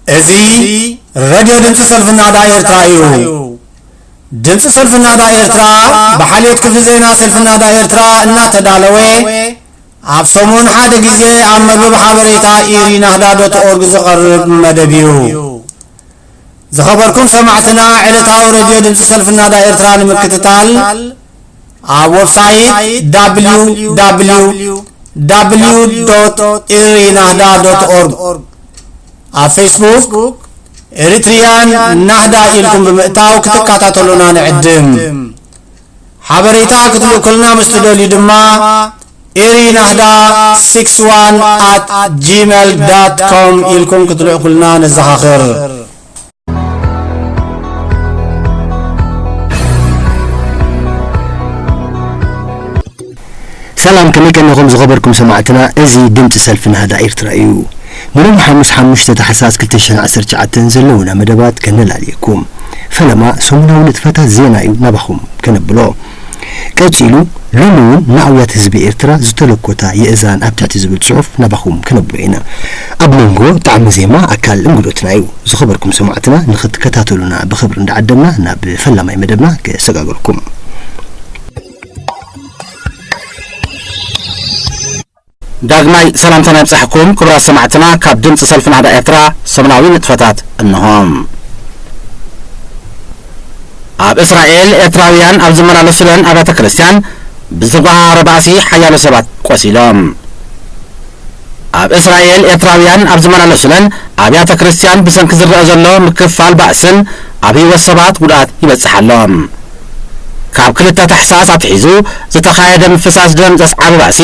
እዚ ሬድዮ ድምፂ ሰልፊ ናዳ ኤርትራ እዩ። ድምፂ ሰልፊ ናዳ ኤርትራ ብሓልዮት ክፍሊ ዜና ሰልፊ ናዳ ኤርትራ እናተዳለወ ኣብ ሰሙን ሓደ ግዜ ኣብ መርበብ ሓበሬታ ኢሪ ናህዳ ዶት ኦርግ ዝቐርብ መደብ እዩ። ዝኸበርኩም ሰማዕትና፣ ዕለታዊ ሬድዮ ድምፂ ሰልፊ ናዳ ኤርትራ ንምክትታል ኣብ ዌብሳይት www ኢሪ ናህዳ ዶት ኦርግ፣ ኣብ ፌስቡክ ኤሪትሪያን ናህዳ ኢልኩም ብምእታው ክትከታተሉና ንዕድም። ሓበሬታ ክትልእኩልና ምስ ትደልዩ ድማ ኢሪ ናህዳ six one at gmail dot com ኢልኩም ክትልእኩልና ነዘኻኽር። ሰላም፣ ከመይ ቀኒኹም ዝኸበርኩም ሰማዕትና? እዚ ድምፂ ሰልፊ ናህዳ ኤርትራ እዩ። ንሎሚ ሓሙስ ሓሙሽተ ታሕሳስ ክልተ ሽሕን ዓሰርተ ትሽዓተን ዘለውና መደባት ከነላልየኩም። ፈለማ ሰሙናዊ ንጥፈታት ዜና እዩ ናባኹም ከነብሎ። ቀጺሉ፣ ሎሚ እውን ንኣውያት ህዝቢ ኤርትራ ዝተለኮታ የእዛን ኣብ ትሕቲ ዝብል ጽሑፍ ናባኹም ከነብሎ ኢና። ኣብ መንጎ ጣዕሚ ዜማ ኣካል እንግዶትና እዩ። ዝኸበርኩም ሰማዕትና ንኽትከታተሉና ብኽብሪ እንዳዓደምና ናብ ፈላማይ መደብና ከሰጋግረኩም። ዳግማይ ሰላምታና ይብጻሕኩም ክቡራት ሰማዕትና። ካብ ድምጺ ሰልፊ ናህዳ ኤርትራ ሰሙናዊ ንጥፈታት እንሆ። ኣብ እስራኤል ኤርትራውያን ኣብ ዝመላለሱለን ኣብያተ ክርስትያን ብዝተጓሃሃረ ባእሲ ሓያሎ ሰባት ቆሲሎም። ኣብ እስራኤል ኤርትራውያን ኣብ ዝመላለሱለን ኣብያተ ክርስትያን ብሰንኪ ዝረኣ ዘሎ ምክፍፋል ባእስን ኣብ ህይወት ሰባት ጉድኣት ይበጽሕ ኣሎ። ካብ ክልተ ታሕሳስ ኣትሒዙ ዝተኻየደ ምፍሳስ ደም ዘስዓበ ባእሲ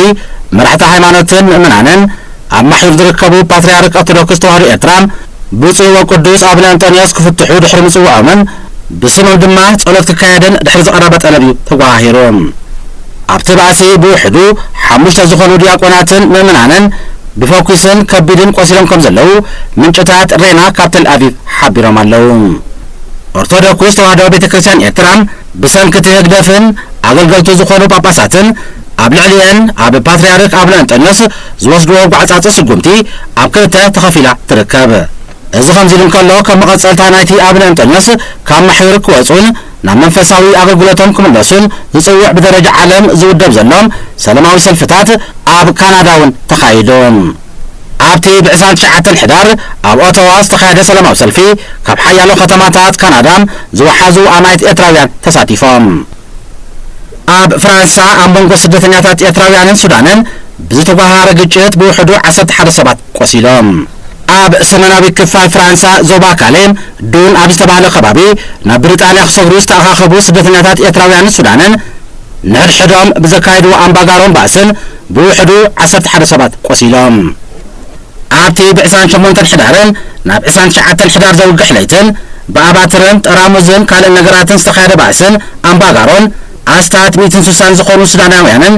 መራሕቲ ሃይማኖትን ምእመናንን ኣብ ማሕዩር ዝርከቡ ፓትርያርክ ኦርቶዶክስ ተዋህዶ ኤርትራ ብፁዕ ወቅዱስ ኣቡነ እንጦንዮስ ክፍትሑ ድሕሪ ምጽውዖምን ብስሞም ድማ ጸሎት ክካየድን ድሕሪ ዝቐረበ ጠለብ እዩ ተጓሃሂሩ። ኣብቲ ባእሲ ብውሕዱ ሓሙሽተ ዝኾኑ ዲያቆናትን ምእመናንን ብፈኲስን ከቢድን ቆሲሎም ከም ዘለዉ ምንጭታት ሬና ካብ ተል ኣቪቭ ሓቢሮም ኣለዉ። ኦርቶዶክስ ተዋህዶ ቤተ ክርስቲያን ኤርትራ ብሰንኪ እቲ ህግደፍን ኣገልገልቱ ዝኾኑ ጳጳሳትን ኣብ ልዕሊኤን ኣብ ፓትርያርክ ኣቡነ እንጦንዮስ ዝወስድዎ ጓዕጻጽ ስጉምቲ ኣብ ክልተ ተኸፊላ ትርከብ። እዚ ከምዚ ኢሉ እንከሎ፣ ከም መቐጸልታ ናይቲ ኣቡነ እንጦንዮስ ካብ ማሕዩር ክወጹን ናብ መንፈሳዊ ኣገልግሎቶም ክምለሱን ዝጽውዕ ብደረጃ ዓለም ዝውደብ ዘሎ ሰላማዊ ሰልፍታት ኣብ ካናዳ እውን ተኻይዱ። ኣብቲ ብ ዕስራን ትሽዓተን ሕዳር ኣብ ኦቶዋ ዝተኻየደ ሰላማዊ ሰልፊ ካብ ሓያሎ ከተማታት ካናዳ ዝወሓዙ ኣማኢት ኤርትራውያን ተሳቲፎም። ኣብ ፍራንሳ ኣብ መንጎ ስደተኛታት ኤርትራውያንን ሱዳንን ብዝተጓሃረ ግጭት ብውሕዱ ዓሰርተ ሓደ ሰባት ቆሲሎም። ኣብ ሰሜናዊ ክፋል ፍራንሳ ዞባ ካሌ ዱን ኣብ ዝተባህለ ከባቢ ናብ ብሪጣንያ ክሰግሩ ዝተኣኻኸቡ ስደተኛታት ኤርትራውያንን ሱዳንን ንሕድሕዶም ብዘካየድዎ ኣምባጋሮን ባእስን ብውሕዱ ዓሰርተ ሓደ ሰባት ቆሲሎም። ኣብቲ ብ ዕስራን ሸሞንተን ሕዳርን ናብ ዕስራን ትሽዓተን ሕዳር ዘውግሕ ለይትን ብኣባትርን ጠራሙዝን ካልእ ነገራትን ዝተኻየደ ባእስን ኣምባጋሮን ኣስታት ሚእትን ስሳን ዝኾኑ ሱዳናውያንን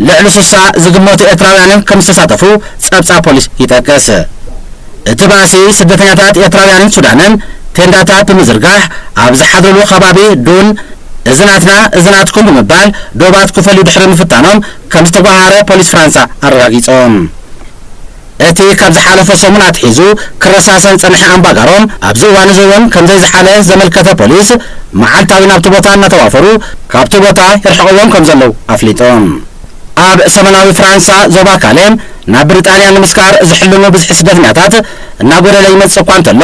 ልዕሊ ስሳ ዝግመቱ ኤርትራውያንን ከም ዝተሳተፉ ጸብጻብ ፖሊስ ይጠቅስ። እቲ ባእሲ ስደተኛታት ኤርትራውያንን ሱዳንን ቴንዳታት ብምዝርጋሕ ኣብ ዝሓድርሉ ከባቢ ዱን እዚ ናትና እዚ ናትኩም ብምባል ዶባት ክፈልዩ ድሕሪ ምፍታኖም ከም ዝተጓሃረ ፖሊስ ፍራንሳ ኣረጋጊጾም። እቲ ካብ ዝሓለፈ ሰሙን ኣትሒዙ ክረሳሰን ዝጸንሐ ኣምባጋሮም ኣብዚ እዋን እዚ እውን ከም ዘይዝሓለ ዘመልከተ ፖሊስ፣ መዓልታዊ ናብቲ ቦታ እናተዋፈሩ ካብቲ ቦታ ይርሕቕዎም ከም ዘለዉ ኣፍሊጡ። ኣብ ሰሜናዊ ፍራንሳ ዞባ ካሌ ናብ ብሪጣንያ ንምስጋር ዝሕልሙ ብዝሒ ስደተኛታት እናጎደለ ይመጽእ እኳ እንተሎ፣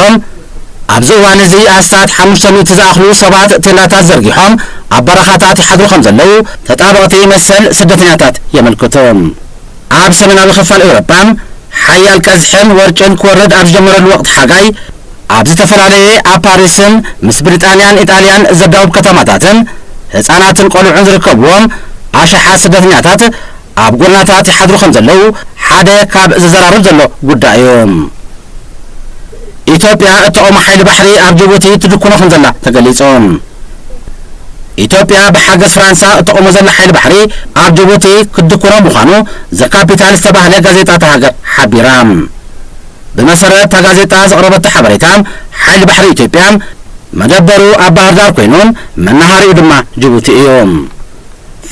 ኣብዚ እዋን እዚ ኣስታት ሓሙሽተ ሚእቲ ዝኣኽሉ ሰባት ቴንዳታት ዘርጊሖም ኣብ በረኻታት ይሓድሩ ከም ዘለዉ ተጣበቕቲ መሰል ስደተኛታት የመልክቱ። ኣብ ሰሜናዊ ክፋል ኤውሮጳ ሓያል ቀዝሕን ወርጭን ክወርድ ኣብ ዝጀመረሉ ወቕቲ ሓጋይ፣ ኣብ ዝተፈላለየ ኣብ ፓሪስን ምስ ብሪጣንያን ኢጣልያን ዘዳውብ ከተማታትን ህጻናትን ቆልዑን ዝርከብዎም ኣሽሓት ስደተኛታት ኣብ ጎደናታት ይሓድሩ ከም ዘለዉ ሓደ ካብ ዘዘራርብ ዘሎ ጉዳይ እዩ። ኢትዮጵያ እተቑሞ ሓይሊ ባሕሪ ኣብ ጅቡቲ ትድኩኖ ከም ዘላ ተገሊጹ። ኢትዮጵያ ብሓገዝ ፍራንሳ እተቑሞ ዘላ ሓይሊ ባሕሪ ኣብ ጅቡቲ ክትድኩኖ ምዃኑ ዘካፒታል ዝተባህለ ጋዜጣ እታ ሃገር ሓቢራ። ብመሰረት እታ ጋዜጣ ዘቕረበቶ ሓበሬታ፣ ሓይሊ ባሕሪ ኢትዮጵያ መደበሩ ኣብ ባህር ዳር ኮይኑ መናሃሪኡ ድማ ጅቡቲ እዩ።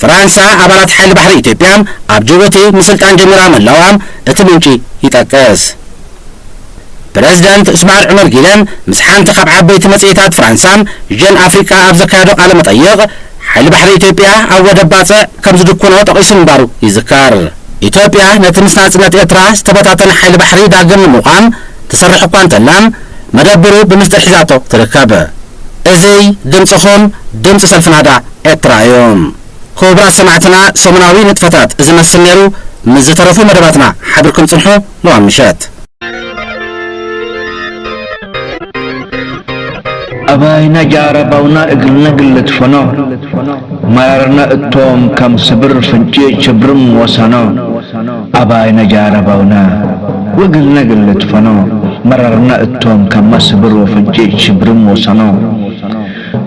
ፍራንሳ ኣባላት ሓይሊ ባሕሪ ኢትዮጵያ ኣብ ጅቡቲ ምስልጣን ጀሚራ ምህላዋ እቲ ምንጪ ይጠቅስ። ፕረዚደንት እስማዕል ዑመር ጊለ ምስ ሓንቲ ካብ ዓበይቲ መጽሔታት ፍራንሳ ጀን ኣፍሪቃ ኣብ ዘካየዶ ቃለ መጠይቕ፣ ሓይሊ ባሕሪ ኢትዮጵያ ኣብ ወደብ ባጽዕ ከም ዝድኩኖ ጠቒሱ ምንባሩ ይዝከር። ኢትዮጵያ ነቲ ምስ ናጽነት ኤርትራ ዝተበታተነ ሓይሊ ባሕሪ ዳግም ንምቋም ትሰርሕ እኳ እንተላ፣ መደብሩ ብምስጢር ሒዛቶ ትርከብ። እዚ ድምጽኹም፣ ድምጺ ሰልፊ ናህዳ ኤርትራ እዩ። ክቡራት ሰማዕትና፣ ሰሙናዊ ንጥፈታት እዚ መስል ነይሩ። ምስ ዝተረፉ መደባትና ሓቢርኩም ጽንሑ። ለዋም ምሸት። ኣባይና ጃረባውና እግልና ግልትፈኖ፣ መራርና እቶም ከም ስብር ፍንጭ ችብርም ወሰኖ። ኣባይና ጃረባውና ወእግልና ግልትፈኖ፣ መራርና እቶም ከም ስብር ወፍንጭ ችብርም ወሰኖ።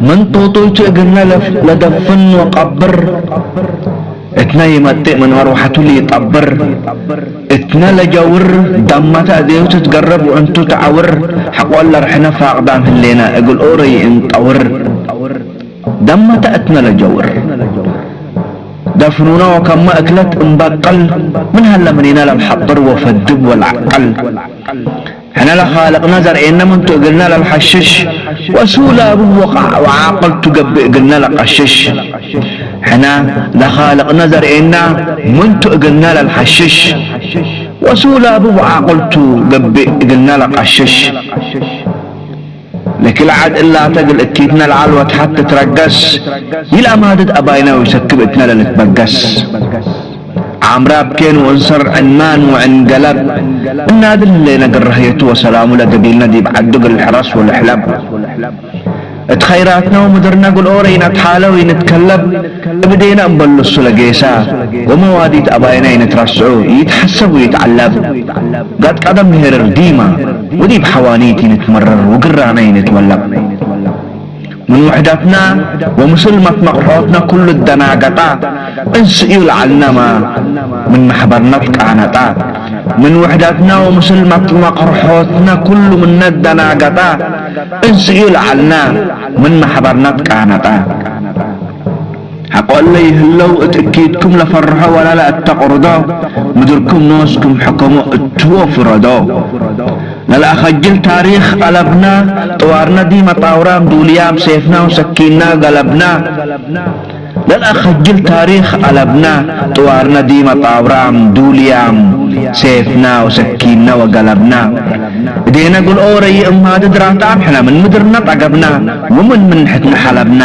ምን ጦጦይቱ እግልና ለፍ-፣ ለደፍን ወቀብር፣ እትነ ይመጥእ ምን መርዋሕቱ ሊጠብር፣ እትነ ለጀውር፣ ዳማተ እዴሁ ትትገረብ ወእንቱ ተዐውር፣ ሐቆ ለርሕነ ፋቅዳም ህሌነ እግል ኦረይ እንጠውር። ዳማተ እትነ ለጀውር፣ ደፍኑነ ወከመ እክለት እንበቅል፣ ምን ሀለ ምኒነ ለልሐጥር ወፈድብ ወለዐቅል። ሕነ ለኻልቅነ ዘርኤነ ምንቱ እግልነ ለልሐሽሽ፣ ወሱላቡ ወቃ-፣ ወዓቅልቱ ገብእ እግልነ ለቀሽሽ። ሕነ ለኻልቅነ ዘርኤነ ምንቱ እግልነ ለልሐሽሽ፣ ወሱላቡ ወዓቅልቱ ገብእ እግልነ ለቀሽሽ። ለክልዓድ እላተ እግል እኪትነ ለዐል ወተሐት ትትረገስ፣ ይልአማድድ አባይነ ወይሰክብ እትነ ለልትበገስ። ዓምራብ ኬን ወእንሰር ዕንማን ወዕንገለብ፣ እናድል ህሌነ እግል ረህየቱ ወሰላሙ ለገቢልነ ዲብ ዐዱ እግል ልሕረስ ወልሕለብ። እት ኸይራትነ ወምድርነ እግል ኦረ ኢነትሓለ ወኢንትከለብ፣ እብ እዴነ እምበል ልሱ ለጌሰ፣ ወመዋዲት አባይነ ኢንትረስዑ፣ ኢትሐሰብ ወኢትዐለብ። ጋድ ቀደም ንሄርር ዲማ፣ ወዲብ ሐዋኒት ኢንትመረር ወግራነ ኢንትወለብ። ምን ውሕደትና ወምስል መትመቅርሖትና ኩሉ እደናገጣ፣ እንስእዩ ለዐልናማ ምን መሕበርና ትቃነጣ። ምን ውሕደትና ወምስል መትመቅርሖትና ኩሉ ምነ እደናገጣ፣ እንስእዩ ለዐልና ምን መሕበርና ትቃነጣ። ሐቆ እለ ይህለው እት እኪትኩም ለፈርሖ ወላ ለአተቅርዶ፣ ምድርኩም ኖስኩም ሕከሞ እትዎ ፍረዶ። ለልአኸጅል ታሪክ አለብና፣ ጥዋርነ ዲመ ጣውራም ዱልያም ሴፍና ወሰኪንና ገለብና። ለልአኸጅል ታሪክ አለብና፣ ጥዋርነ ዲመ ጣውራም ዱልያም ሴፍና ወሰኪንና ወገለብና። እዴነ ግልኦ ረይ እማድድ ራትአም ሕነ ምን ምድርነ ጠገብና፣ ወምን ምን ሕትነ ሐለብና።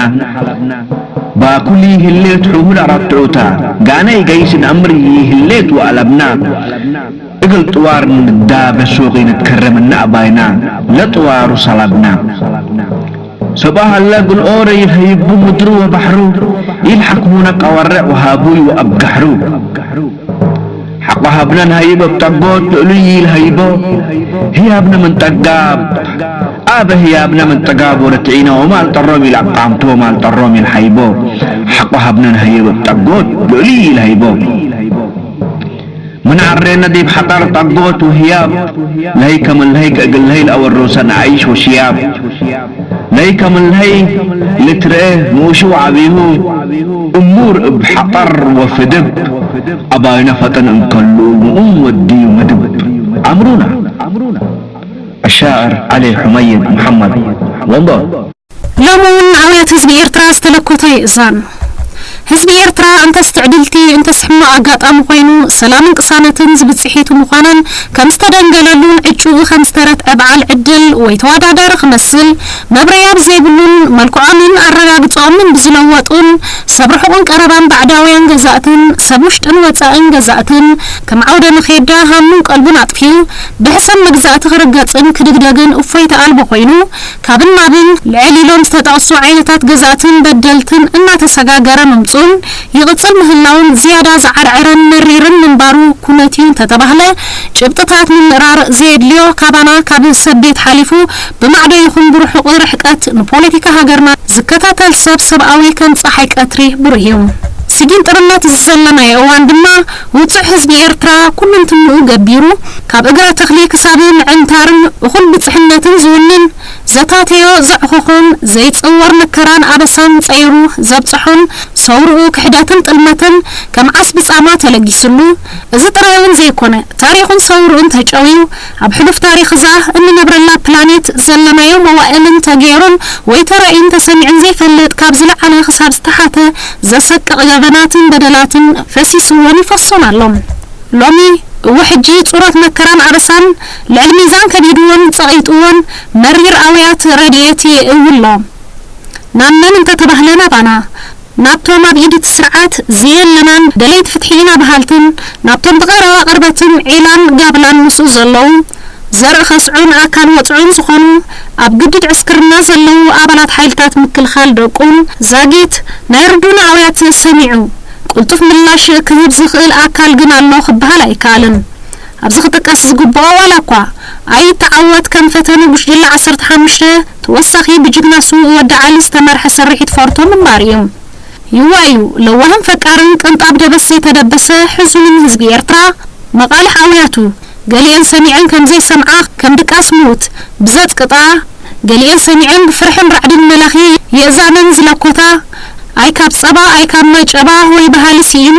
ባኩል ይህሌት ሑሁል አራትዑታ፣ ጋነ ይገይስ ነአምር ይህሌት ወአለብና። እግል ጥዋር ንዳበ ሱቅ ይንትከረምነ አባይና፣ ለጥዋሩ ሰላብና። ሰብአ ሀለ እግል ኦረ ይልሀይቡ ምድሩ ወበሕሩ፣ ኢልሐክሙነ ቀወርዕ ወሃቡይ ወአብገሕሩ። ሐቆ ሀብነ ንሀይብ እብ ጠጎት ልእሉይ ኢልሀይቦ፣ ህያብነ ምን ጠጋብ፣ አበ ህያብነ ምን ጠጋብ ወለትዒነ ወማል ጠሮም ኢልአቃምቶ ወማል ጠሮም ኢልሐይቦ። ሐቆ ሀብነ ንሀይብ እብ ጠጎት ልእሉይ ኢልሀይቦ። ምን ዐሬነ ዲብ ሐጠር ጠጎት ወህያብ፣ ለሀይ ከምለሀይ ከእግል ለሀይ ለአወሮሰ ነአይሽ ወሽያብ። ለሀይ ከምለሀይ ልትርኤ ንኡሹ ወዐቢሁ፣ እሙር እብ ሐጠር ወፍድብ፣ አባይነ ፈጠን እንከሉ፣ ምኡም ወድዩ መድብ። አምሩና። አሻዕር ዐሊ ሑመይድ መሐመድ ወንበር። ሎሚ እውን ኣውያት ህዝቢ ኤርትራ ዝተለኮተ ይእዛን። ህዝቢ ኤርትራ እንተስ ትዕድልቲ እንተስ ሕማቕ ኣጋጣሚ ኮይኑ ሰላምን ቅሳነትን ዝብጽሒቱ ምዃናን ከም ዝተደንገለሉን ዕጭኡ ከም ዝተረትዐ በዓል ዕድል ወይ ተወዳዳሪ ክመስል መብረያ ብዘይብሉን መልክዖምን ኣረጋግጽኦምን ብዝለወጡን ሰብ ርሑቕን ቀረባን ባዕዳውያን ገዛእትን ሰብ ውሽጥን ወጻእን ገዛእትን ከም ዓውደ መኼዳ ሃሙን ቀልቡን ኣጥፊኡ ብሕሰም መግዛእቲ ክርገጽን ክድግደግን እፎይታ ኣልቦ ኮይኑ ካብን ናብን ልዕል ኢሎም ዝተጠቕሱ ዓይነታት ገዛእትን በደልትን እናተሰጋገረ ምምጽኡን ይቕጽል ምህላውን ዝያዳ ዝዓርዐረን መሪርን ምንባሩ ኩነት እዩ እንተተባህለ፣ ጭብጥታት ምምእራር ዘየድልዮ ካባና ካብ ሰብ ቤት ሓሊፉ ብማዕዶ ይኹን ብርሑቕ ርሕቀት ንፖለቲካ ሃገርና ዝከታተል ሰብ ሰብኣዊ ከም ጸሓይ ቀትሪ ብሩህ እዩ። ስጊንጥርነት እዚ ዘለናዮ እዋን ድማ ውጹዕ ህዝቢ ኤርትራ ኩሉንትንኡ ገቢሩ ካብ እግረ ተኽሊ ክሳብ ምዕንታርን እኹል ብጽሕነትን ዝውንን ዘታተዮ ዘዕኹኹን ዘይጽወር መከራን ኣበሳን ጸይሩ ዘብጽሖን ሰውርኡ ክሕደትን ጥልመትን ከም ዓስቢ ጻማ ተለጊስሉ። እዚ ጥራይ እውን ዘይኮነ፣ ታሪኹን ሰውርኡን ተጨውዩ፣ ኣብ ሕሉፍ ታሪኽ እዛ እንነብረላ ፕላኔት ዘለናዮ መዋእልን ተገይሩን ወይ ተራእዩን ተሰሚዑን ዘይፈልጥ፣ ካብ ዝለዓለ ክሳብ ዝተሓተ ዘሰቅቕ ገበናትን በደላትን ፈሲስዎን ይፈሶን ኣሎ። ሎሚ እወ ሕጂ ጹሮት መከራን ኣበሳን ልዕሊ ሚዛን ከቢድዎን ጸቒጥዎን መሪር ኣውያት ረድኤት የእውሎ። ናብ መን እንተተባህለ ናባና፣ ናብቶም ኣብ ኢድ እቲ ስርዓት ዘየለናን ደለይቲ ፍትሒ ኢና በሃልትን፣ ናብቶም ብቐረባ ቅርበትን ዒላን ጋብላን ምስኡ ዘለዉ፣ ዘርኢ ከስዑን ኣካል ወጽዑን ዝኾኑ፣ ኣብ ግድድ ዕስክርና ዘለዉ ኣባላት ሓይልታት ምክልኻል ደቁን ዛጊት ናይ ርዱን ኣውያት ሰሚዑ ቅልጡፍ ምላሽ ክህብ ዝኽእል ኣካል ግን ኣሎ ክበሃል ኣይከኣልን። ኣብዚ ክጥቀስ ዝግብኦ ዋላ እኳ ኣይተዓወት ከም ፈተነ ጉሽጅላ ዓሰርተ ሓሙሽተ ተወሳኺ ብጅግና ስዉእ ወዲ ዓሊ ዝተመርሐ ስርሒት ፎርቶ ምንባር እዩ። ይዋዩ ለዋህን ፈቃርን ቅንጣብ ደበስ ዘይተደበሰ ሕሱምን ህዝቢ ኤርትራ መቓልሕ ኣውያቱ ገሊኤን ሰሚዐን ከም ዘይሰምዓ ከም ድቃስ ምዉት ብዘጽቅጣ ገሊኤን ሰሚዐን ብፍርሕን ራዕድን መላኺ የእዛነን ዝለኮታ ኣይ ካብ ጸባ ኣይ ካብ ማይ ጨባ ወይ በሃሊ ስኢኑ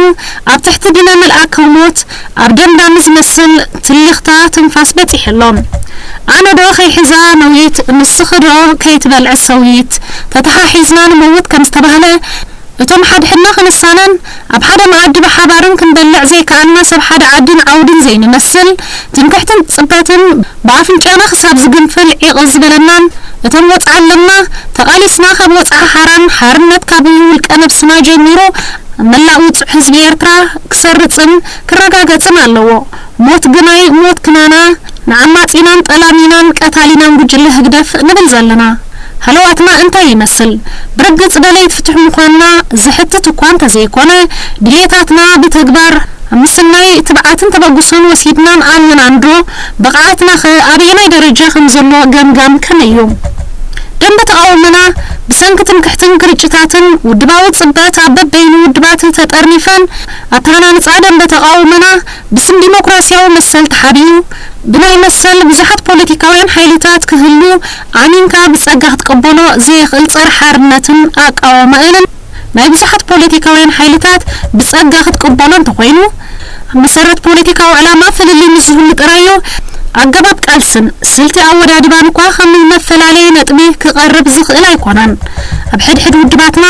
ኣብ ትሕቲ ድነ መልኣካዊ ሞት ኣብ ደምዳሚ ዝመስል ትልኽታ ትንፋስ በጺሐሎም። ኣነ ዶ ከይሕዛ ነዊት ንስኺ ዶ ከይትበልዒ ሰዊት ተተሓሒዝና ንመውት ከም ዝተባህለ እቶም ሓድሕድና ክንሳነን ኣብ ሓደ መኣዲ ብሓባርን ክንበልዕ ዘይከኣልና ሰብ ሓደ ዓድን ዓውድን ዘይንመስል ትምክሕትን ጽበትን ብኣፍንጫና ክሳብ ዝግንፍል ዒቕ ዝበለናን እቶም ወጽዓ ኣለና ተቓሊስና ካብ ወጽዓ ሓራን ሓርነት ካብ ውልቀ ነብስና ጀሚሩ መላእ ውጹዕ ህዝቢ ኤርትራ ክሰርጽን ክረጋገጽን ኣለዎ። ሞት ግናይ ሞት ክናና ንዓማጺናን ጠላሚናን ቀታሊናን ጉጅለ ህግደፍ ንብል ዘለና ሃለዋትና እንታይ ይመስል? ብርግጽ ደለይቲ ፍትሒ ምዃንና ዝሕትት እኳ እንተዘይኮነ ድልየታትና ብተግባር ምስናይ ትብዓትን ተበግሶን ወሲድናን ኣምናን ዶ ብቕዓትናኸ ኣበየናይ ደረጃ ከም ዘሎ ገምጋም ከመይ እዩ? ደንበ ተቓውሞና ብሰንኪ ትምክሕትን ግርጭታትን ውድባዊ ጽበት ኣብ በበይኑ ውድባት ተጠርኒፈን ኣተሃናንጻ ደንበ ተቓውሞና ብስም ዲሞክራሲያዊ መሰል ተሓቢኡ ብናይ መሰል ብዙሓት ፖለቲካውያን ሓይልታት ክህሉ ኣሚንካ ብጸጋ ክትቅበሎ ዘየኽእል ጸረ ሓርነትን ኣቃውማእንን ናይ ብዙሓት ፖለቲካውያን ሓይልታት ብጸጋ ክትቅበሎ እንተኾይኑ ኣብ መሰረት ፖለቲካዊ ዕላማ ፍልልይ ምስ ዝህሉ ጥራይ እዩ ኣገባብ ቃልስን ስልቲ ኣወዳድባን እኳ ከም መፈላለዪ ነጥቢ ክቐርብ ዝኽእል ኣይኮነን። ኣብ ሕድሕድ ውድባትና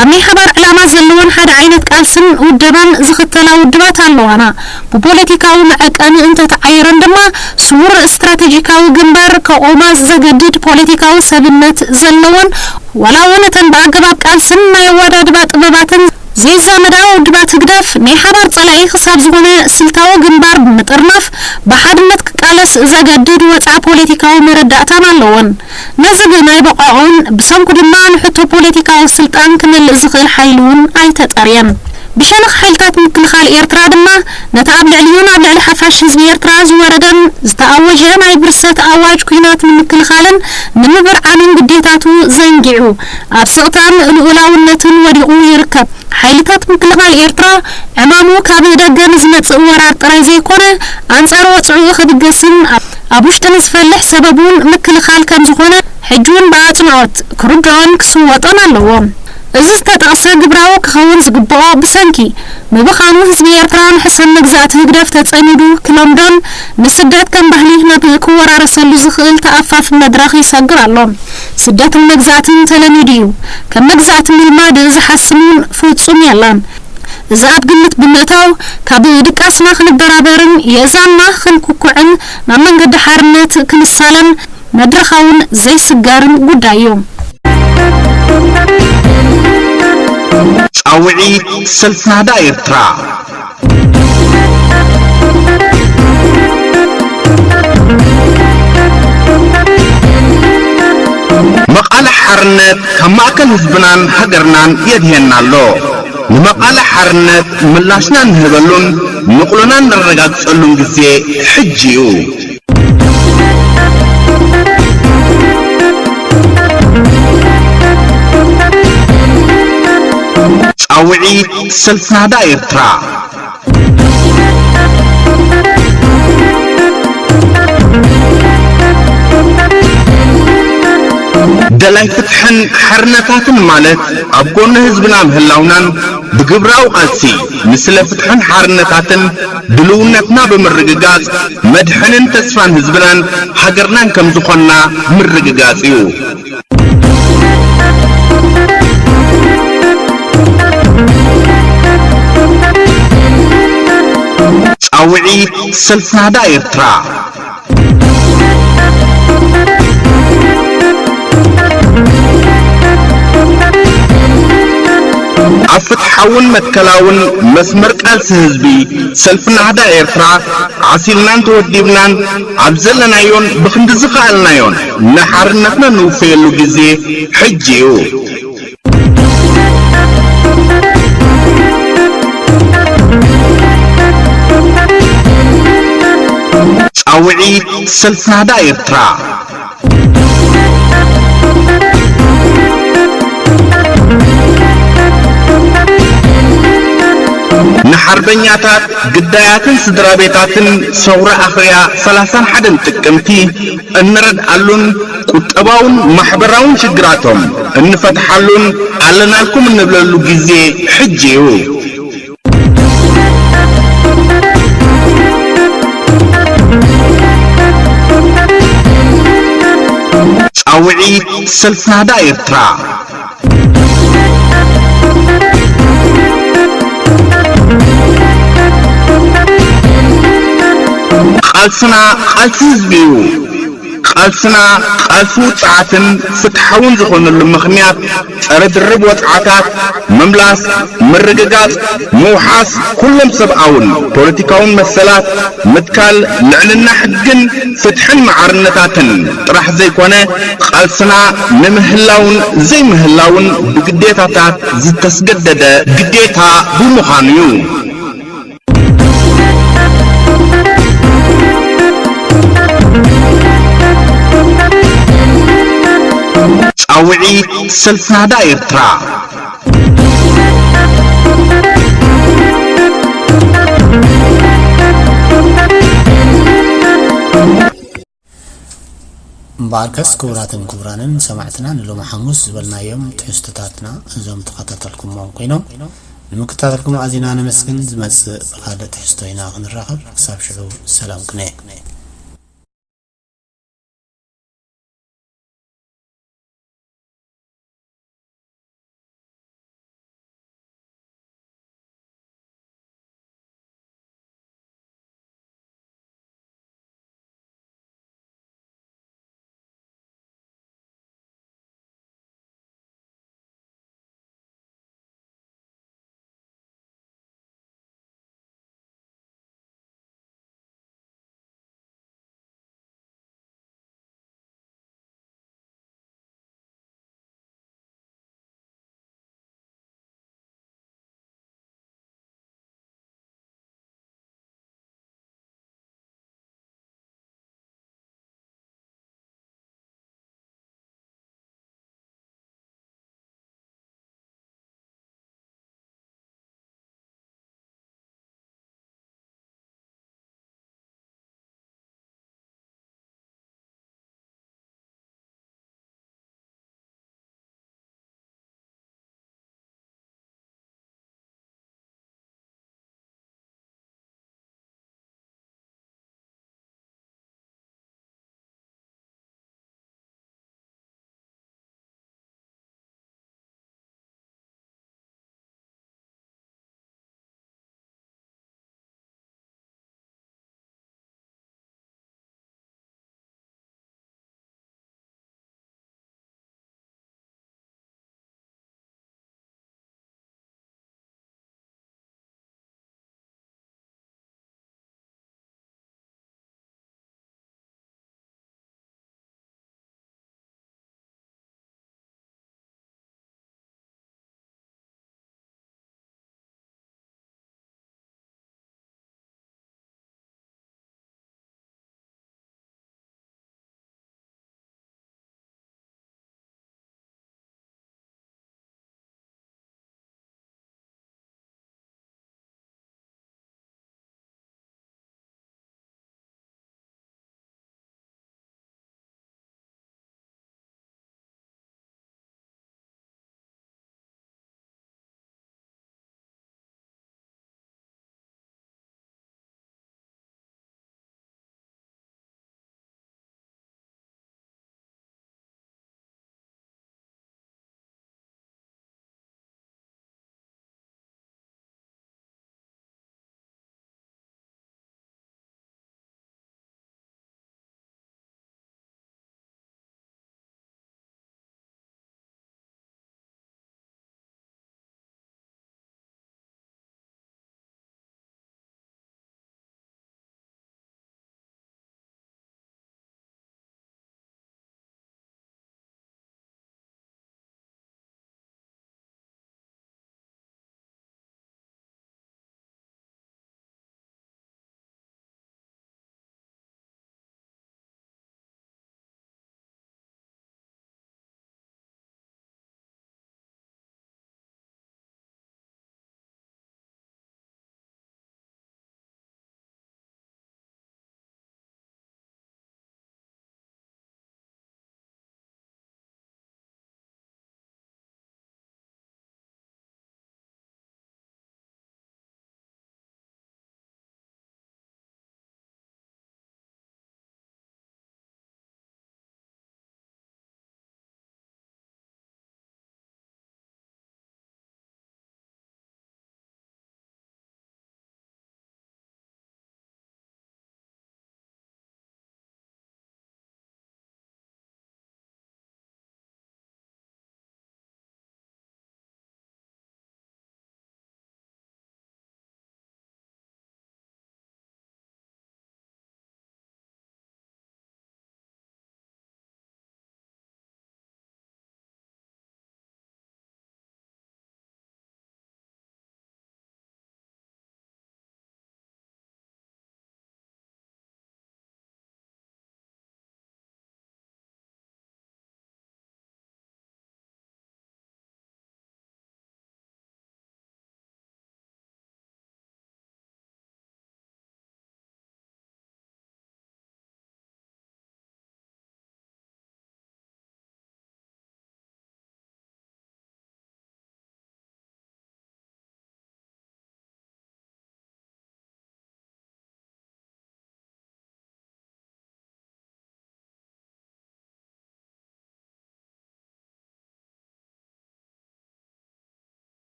ኣብ ናይ ሓባር ዕላማ ዘለወን ሓደ ዓይነት ቃልስን ውደባን ዝኽተላ ውድባት ኣለዋና። ብፖለቲካዊ መዐቀኒ እንተተዓይረን ድማ ስዉር ስትራተጂካዊ ግንባር ከቑማ ዘገድድ ፖለቲካዊ ሰብነት ዘለወን ዋላ እውን እተን ብኣገባብ ቃልስን ናይ ኣወዳድባ ጥበባትን ዘይዛመዳ ውድባት ህግደፍ ናይ ሓባር ጸላኢ ክሳብ ዝኾነ ስልታዊ ግንባር ብምጥርናፍ ብሓድነት ክቃለስ ዘገድድ ወጽዓ ፖለቲካዊ መረዳእታን ኣለወን። ነዚ ግን ኣይበቐዖን፣ ብሰንኩ ድማ ንሕቶ ፖለቲካዊ ስልጣን ክመልእ ዝኽእል ሓይሊ እውን ኣይተጸርየን። ብሸነኽ ሓይልታት ምክልኻል ኤርትራ ድማ ነቲ ኣብ ልዕሊኡን ኣብ ልዕሊ ሓፋሽ ህዝቢ ኤርትራ ዝወረደን ዝተኣወጀ ናይ ብርሰት ኣዋጅ ኲናት ንምክልኻልን ንምብርዓንን ግዴታቱ ዘንጊዑ ኣብ ስቕታን ልኡላውነትን ወዲቑ ይርከብ። ሓይልታት ምክልኻል ኤርትራ ዕማሙ ካብ ደገ ንዝመጽእ ወራር ጥራይ ዘይኮነ ኣንጻር ወጽዑ ክብገስን ኣብ ውሽጢ ንዝፈልሕ ሰበብ እውን ምክልኻል ከም ዝኾነ ሕጂ እውን ብኣጽንዖት ክርድኦን ክስወጦን ኣለዎ። እዚ ዝተጠቕሰ ግብራዊ ክኸውን ዝግብኦ ብሰንኪ ምብኻኑ ህዝቢ ኤርትራ ንሕሰም መግዛእቲ ህግደፍ ተጸሚዱ ክለምዶን ንስደት ከም ባህሊ ናብ ክወራረሰሉ ዝኽእል ተኣፋፊ መድረኽ ይሰግር ኣሎ። ስደትን መግዛእትን ተለሚዱ እዩ። ከም መግዛእቲ ምልማድ ዝሓስብ እውን ፍጹም የለን። እዚ ኣብ ግምት ብምእታው ካብ ድቃስና ክንበራበርን የእዛንና ክንኩኩዕን ናብ መንገዲ ሓርነት ክንሳለን መድረኻውን ዘይስገርን ጉዳይ እዩ። ጻውዒት ሰልፊ ናህዳ ኤርትራ። መቓልሕ ሓርነት ካብ ማእከል ህዝብናን ሃገርናን የድህየና ኣሎ። ንመቓልሕ ሓርነት ምላሽና እንህበሉን ንቕሎና እነረጋግጸሉን ግዜ ሕጂ እዩ። ጻውዒት ሰልፊ ናህዳ ኤርትራ። ደላይ ፍትሕን ሓርነታትን ማለት ኣብ ጎኒ ህዝብና ምህላውናን ብግብራዊ ቃልሲ ንስለ ፍትሕን ሓርነታትን ድልውነትና ብምርግጋጽ መድሕንን ተስፋን ህዝብናን ሃገርናን ከም ዝኾንና ምርግጋጽ እዩ። ጻውዒት ሰልፊ ናህዳ ኤርትራ። ኣብ ፍትሓውን መትከላውን መስመር ቃልሲ ህዝቢ ሰልፊ ናህዳ ኤርትራ ዓሲልናን ተወዲብናን ኣብ ዘለናዮን ብኽንዲ ዝኸኣልናዮን ንሓርነትና ንውፈየሉ ግዜ ሕጂ እዩ። ጻውዒት ሰልፊ ናህዳ ኤርትራ። ንሓርበኛታት፣ ግዳያትን ስድራ ቤታትን ሰውራ ኣኽርያ ሰላሳን ሓደን ጥቅምቲ እንረድኣሉን ቁጠባውን ማሕበራውን ሽግራቶም እንፈትሓሉን ኣለናልኩም እንብለሉ ግዜ ሕጂ እዩ። ጻውዒት ሰልፊ ናህዳ ኤርትራ። ቃልስና ቃልሲ ህዝቢ እዩ። ቃልስና ቃልሲ ውጽዓትን ፍትሓውን ዝኾነሉ ምኽንያት ጸረ ድርብ ወጽዓታት፣ ምምላስ፣ ምርግጋጽ፣ ምውሓስ ኩሎም ሰብኣውን ፖለቲካውን መሰላት፣ ምትካል ልዕልና ሕግን ፍትሕን መዓርነታትን ጥራሕ ዘይኮነ፣ ቃልስና ንምህላውን ዘይምህላውን ብግዴታታት ዝተስገደደ ግዴታ ብምዃኑ እዩ። ጻውዒት ሰልፊ ናህዳ ኤርትራ። እምበኣርከስ ክቡራትን ክቡራንን ሰማዕትና፣ ንሎሚ ሓሙስ ዝበልናዮም ትሕዝቶታትና እዞም ተኸታተልኩሞም ኮይኖም፣ ንምክታተልኩም ኣዚና ነመስግን። ዝመጽእ ብኻልእ ትሕዝቶ ኢና ክንራኸብ። ክሳብ ሽዑ ሰላም ቅነ።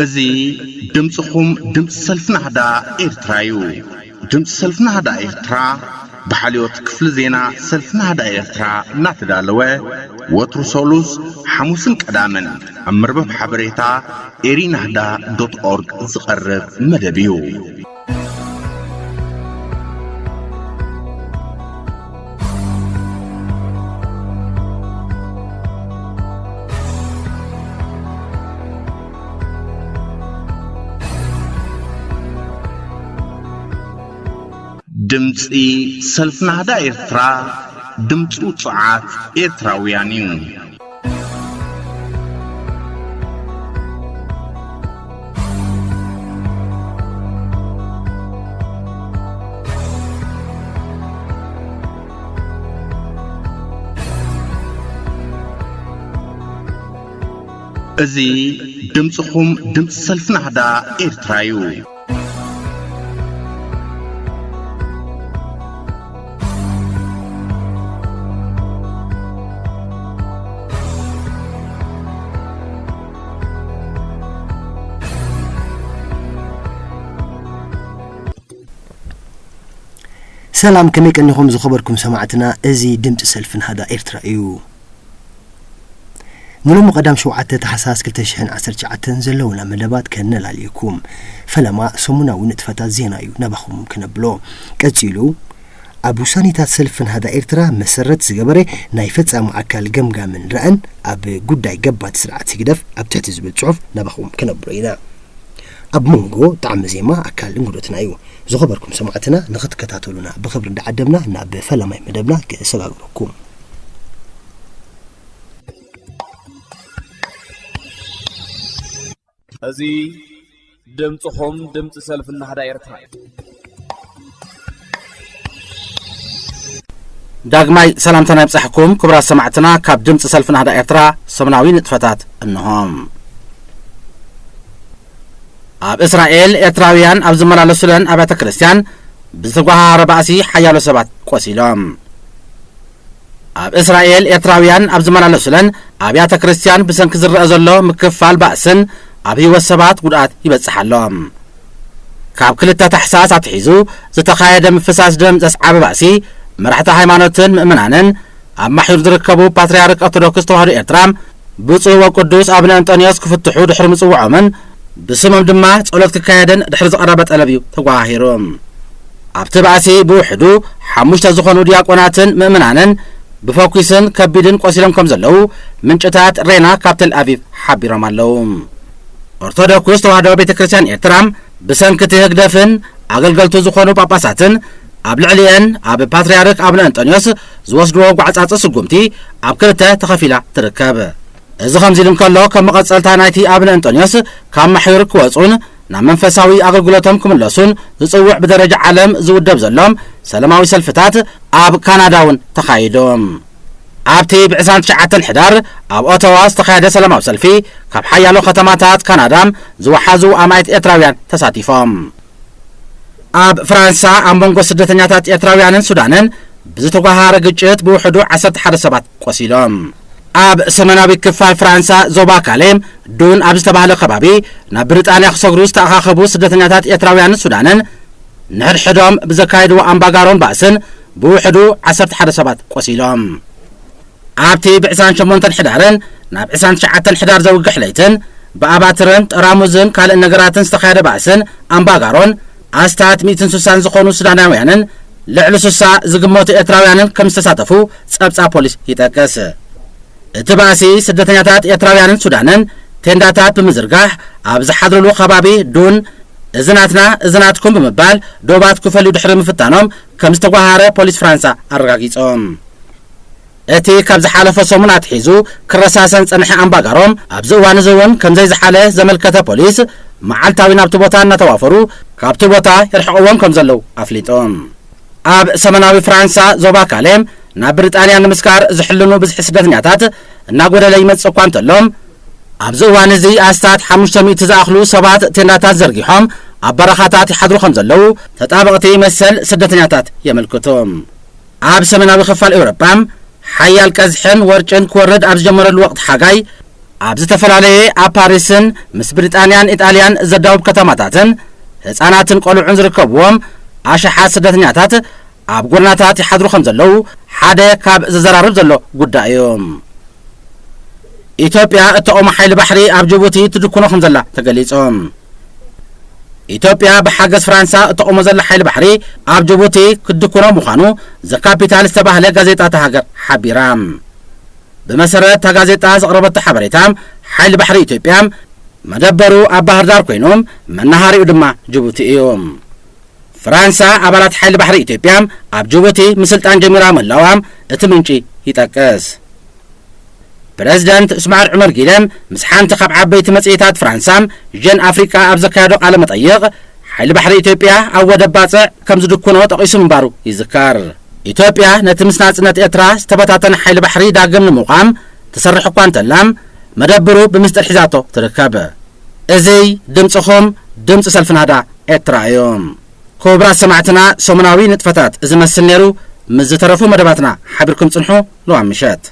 እዚ ድምፅኹም ድምፂ ሰልፊ ናህዳ ኤርትራ እዩ። ድምፂ ሰልፊ ናህዳ ኤርትራ ብሓልዮት ክፍሊ ዜና ሰልፊ ናህዳ ኤርትራ እናተዳለወ ወትሩ ሰሉስ፣ ሓሙስን ቀዳምን ኣብ መርበብ ሓበሬታ ኤሪናህዳ ዶት ኦርግ ዝቐርብ መደብ እዩ። ድምፂ ሰልፊ ናህዳ ኤርትራ፣ ድምፂ ውፁዓት ኤርትራውያን እዩ። እዚ ድምፅኹም ድምፂ ሰልፊ ናህዳ ኤርትራ እዩ። ሰላም፣ ከመይ ቀኒኹም ዝኸበርኩም ሰማዕትና? እዚ ድምፂ ሰልፊ ናህዳ ኤርትራ እዩ። ንሎሚ ቀዳም ሸውዓተ ታሕሳስ ክልተ ሽሕን ዓሰርተ ትሽዓተን ዘለውና መደባት ከነላልየኩም። ፈለማ ሰሙናዊ ንጥፈታት ዜና እዩ ናባኹም ክነብሎ። ቀጺሉ፣ ኣብ ውሳኔታት ሰልፊ ናህዳ ኤርትራ መሰረት ዝገበረ ናይ ፈጻሚ ኣካል ገምጋምን ራእን ኣብ ጉዳይ ገባቲ ስርዓት ህግደፍ ኣብ ትሕቲ ዝብል ጽሑፍ ናባኹም ክነብሎ ኢና። ኣብ መንጎ ጣዕሚ ዜማ ኣካል እንግዶትና እዩ። ዝኸበርኩም ሰማዕትና ንኽትከታተሉና ብኽብሪ እንዳዓደምና ናብ ፈላማይ መደብና ክሰጋግረኩም። እዚ ድምፅኹም ድምፂ ሰልፊ ናህዳ ኤርትራ እዩ። ዳግማይ ሰላምታና ይብጻሕኩም ክቡራት ሰማዕትና። ካብ ድምፂ ሰልፊ ናህዳ ኤርትራ ሰሙናዊ ንጥፈታት እንሆ። ኣብ እስራኤል ኤርትራውያን ኣብ ዝመላለሱለን ኣብያተ ክርስቲያን ብዝተጓሃረ ባእሲ ሓያሎ ሰባት ቆሲሎም። ኣብ እስራኤል ኤርትራውያን ኣብ ዝመላለሱለን ኣብያተ ክርስቲያን ብሰንኪ ዝረኣ ዘሎ ምክፋል ባእስን ኣብ ህይወት ሰባት ጉድኣት ይበጽሕ ኣሎ። ካብ ክልተ ታሕሳስ ኣትሒዙ ዝተኻየደ ምፍሳስ ደም ዘስዓበ ባእሲ መራሕቲ ሃይማኖትን ምእመናንን ኣብ ማሕዩር ዝርከቡ ፓትርያርክ ኦርቶዶክስ ተዋህዶ ኤርትራ ብፁዕ ወቅዱስ ኣቡነ እንጦንዮስ ክፍትሑ ድሕሪ ምጽውዖምን ብስሞም ድማ ጸሎት ክካየድን ድሕሪ ዝቐረበ ጠለብ እዩ ተጓሃሂሩ። ኣብቲ ባእሲ ብውሕዱ ሓሙሽተ ዝኾኑ ዲያቆናትን ምእመናንን ብፈኲስን ከቢድን ቆሲሎም ከም ዘለዉ ምንጭታት ሬና ካብ ተል ኣቪቭ ሓቢሮም ኣለዉ። ኦርቶዶክስ ተዋህዶ ቤተ ክርስቲያን ኤርትራ ብሰንኪ እቲ ህግደፍን ኣገልገልቱ ዝኾኑ ጳጳሳትን ኣብ ልዕሊኤን ኣብ ፓትርያርክ ኣቡነ እንጦንዮስ ዝወስድዎ ጓዕጻጽ ስጉምቲ ኣብ ክልተ ተኸፊላ ትርከብ። እዚ ከምዚ ኢሉ እንከሎ፣ ከም መቐጸልታ ናይቲ ኣቡነ እንጦንዮስ ካብ ማሕዩር ክወጹን ናብ መንፈሳዊ ኣገልግሎቶም ክምለሱን ዝጽውዕ ብደረጃ ዓለም ዝውደብ ዘሎ ሰላማዊ ሰልፍታት ኣብ ካናዳ እውን ተኻይዱ። ኣብቲ ብ ዕስራን ትሽዓተን ሕዳር ኣብ ኦቶዋ ዝተኻየደ ሰላማዊ ሰልፊ ካብ ሓያሎ ከተማታት ካናዳ ዝወሓዙ ኣማኢት ኤርትራውያን ተሳቲፎም። ኣብ ፍራንሳ ኣብ መንጎ ስደተኛታት ኤርትራውያንን ሱዳንን ብዝተጓሃረ ግጭት ብውሕዱ ዓሰርተ ሓደ ሰባት ቆሲሎም። ኣብ ሰሜናዊ ክፋል ፍራንሳ ዞባ ካሌ ዱን ኣብ ዝተባህለ ከባቢ ናብ ብሪጣንያ ክሰግሩ ዝተኣኻኸቡ ስደተኛታት ኤርትራውያንን ሱዳንን ንሕድሕዶም ብዘካየድዎ ኣምባጋሮን ባእስን ብውሕዱ ዓሰርተ ሓደ ሰባት ቆሲሎም። ኣብቲ ብ ዕስራን ሸሞንተን ሕዳርን ናብ ዕስራን ትሽዓተን ሕዳር ዘውግሕ ለይትን ብኣባትርን ጠራሙዝን ካልእን ነገራትን ዝተኻየደ ባእስን ኣምባጋሮን ኣስታት ሚእትን ስሳን ዝኾኑ ሱዳናውያንን ልዕሊ ስሳ ዝግመቱ ኤርትራውያንን ከም ዝተሳተፉ ጸብጻብ ፖሊስ ይጠቅስ። እቲ ባእሲ ስደተኛታት ኤርትራውያንን ሱዳንን ቴንዳታት ብምዝርጋሕ ኣብ ዝሓድርሉ ከባቢ ዱን እዚ ናትና እዚ ናትኩም ብምባል ዶባት ክፈልዩ ድሕሪ ምፍታኖም ከም ዝተጓሃረ ፖሊስ ፍራንሳ ኣረጋጊጾም። እቲ ካብ ዝሓለፈ ሰሙን ኣትሒዙ ክረሳሰን ጸንሐ ኣምባጋሮም ኣብዚ እዋን እዚ እውን ከም ዘይዝሓለ ዘመልከተ ፖሊስ መዓልታዊ ናብቲ ቦታ እናተዋፈሩ ካብቲ ቦታ የርሕቕዎም ከም ዘለዉ ኣፍሊጡ። ኣብ ሰሜናዊ ፍራንሳ ዞባ ካሌ ናብ ብሪጣንያ ንምስጋር ዝሕልኑ ብዝሒ ስደተኛታት እናጎደለ ይመጽእ እኳ እንተሎ ኣብዚ እዋን እዚ ኣስታት ሓሙሽተ ሚእቲ ዝኣኽሉ ሰባት ቴንዳታት ዘርጊሖም ኣብ በረኻታት ይሓድሩ ከም ዘለዉ ተጣበቕቲ መሰል ስደተኛታት የመልክቱ። ኣብ ሰሜናዊ ክፋል ኤውሮጳ ሓያል ቀዝሕን ወርጭን ክወርድ ኣብ ዝጀመረሉ ወቕቲ ሓጋይ ኣብ ዝተፈላለየ ኣብ ፓሪስን ምስ ብሪጣንያን ኢጣልያን ዘዳውብ ከተማታትን ህፃናትን ቆልዑን ዝርከብዎም ኣሽሓት ስደተኛታት ኣብ ጎደናታት ይሓድሩ ከም ዘለዉ ሓደ ካብ ዘዘራርብ ዘሎ ጉዳይ እዩ። ኢትዮጵያ እተቆሞ ሓይሊ ባሕሪ ኣብ ጅቡቲ ትድኩኖ ከም ዘላ ተገሊጹ። ኢትዮጵያ ብሓገዝ ፍራንሳ እተቆሞ ዘላ ሓይሊ ባሕሪ ኣብ ጅቡቲ ክትድኩኖ ምዃኑ ዘካፒታል ዝተባህለ ጋዜጣ እታ ሃገር ሓቢራ። ብመሰረት እታ ጋዜጣ ዘቕረበቶ ሓበሬታ፣ ሓይሊ ባሕሪ ኢትዮጵያ መደበሩ ኣብ ባህር ዳር ኮይኑ መናሃሪኡ ድማ ጅቡቲ እዩ። ፍራንሳ ኣባላት ሓይሊ ባሕሪ ኢትዮጵያ ኣብ ጅቡቲ ምስልጣን ጀሚራ ምህላዋ እቲ ምንጪ ይጠቅስ። ፕረዚደንት እስማዕል ዑመር ጊለ ምስ ሓንቲ ካብ ዓበይቲ መጽሔታት ፍራንሳ ጀን ኣፍሪቃ ኣብ ዘካየዶ ቃለ መጠይቕ፣ ሓይሊ ባሕሪ ኢትዮጵያ ኣብ ወደብ ባጽዕ ከም ዝድኩኖ ጠቒሱ ምንባሩ ይዝከር። ኢትዮጵያ ነቲ ምስ ናጽነት ኤርትራ ዝተበታተነ ሓይሊ ባሕሪ ዳግም ንምቋም ትሰርሕ እኳ እንተላ፣ መደብሩ ብምስጢር ሒዛቶ ትርከብ። እዚ ድምጽኹም፣ ድምጺ ሰልፊ ናህዳ ኤርትራ እዩ። ክቡራት ሰማዕትና፣ ሰሙናዊ ንጥፈታት እዚ መስል ነይሩ። ምስ ዝተረፉ መደባትና ሓቢርኩም ጽንሑ። ልዋ ምሸት።